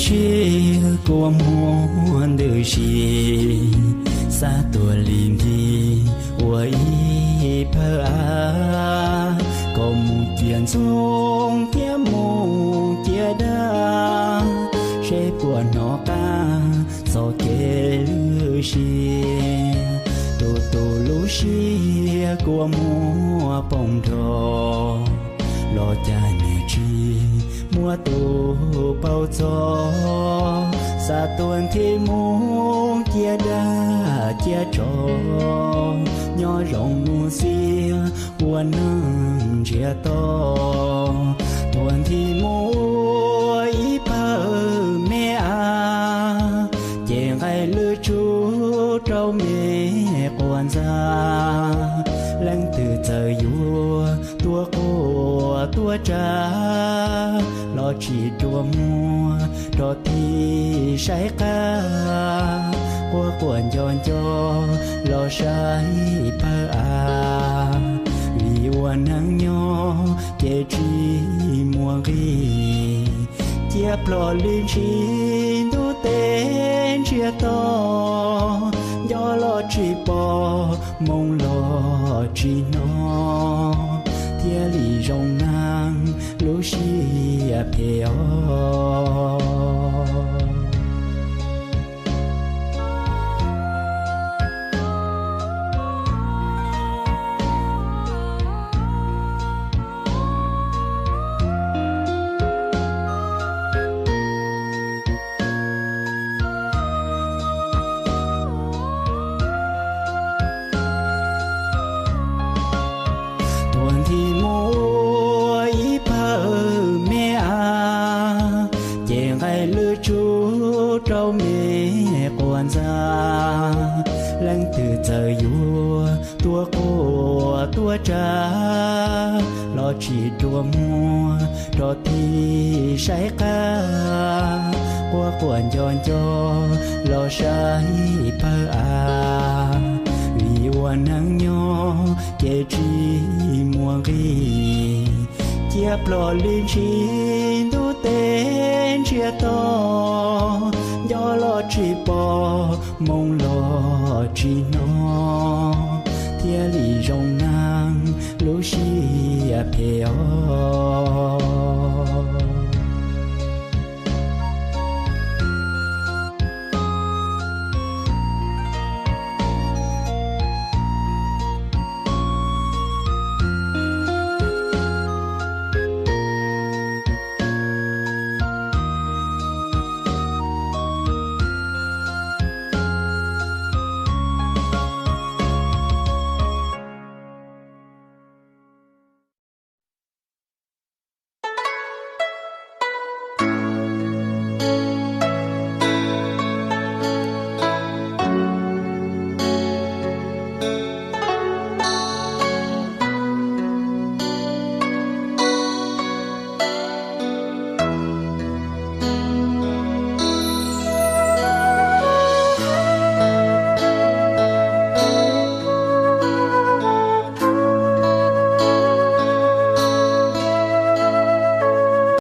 Siab kua muag ntws si, xav tuaj li ncig ua ib pawg av, kom mus ciam ntxoov thiab mus ciam dag, seb puas hnov qab txoj kev lwj si. Tus tus lub siab kua muag poob nrho, los cas niam tsis muab tus paub txog, xav tuaj nthi mus ciam dag ciam tsov, nyob zoo mus xiab ua neeg ntsiag to. Tuaj nthi mus ua ib pawg me av, ces nqaij lwj tsuj rau me quas ntxa. Leej twg txawm yuav tuaj quaj tuaj tsa, los tsis rua muag rau tim saib qab, quaj quaj nco nco los saib pawg av. Vim ua neeg nyob ces tsis muaj nqis, ciaj plho li ntsis ntuj teb ntsiag to, nco los tsis pom, moo los tsis hnov, thiaj li zoo neeg lub siab phem os. Tuaj nthi mus ua ib pawg me av, ces nqaij lwj tsuj rau me quas ntxa. Leej twg txawm yuav tuaj quaj tuaj tsa, los tsis rua muag rau tim saib qab, quaj quaj nco nco los saib pawg av. Vim ua neeg nyob ces tsis muaj nqis, ciaj plho li ntsis ntuj teb ntsiag to, nco los tsis pom, moo los tsis hnov,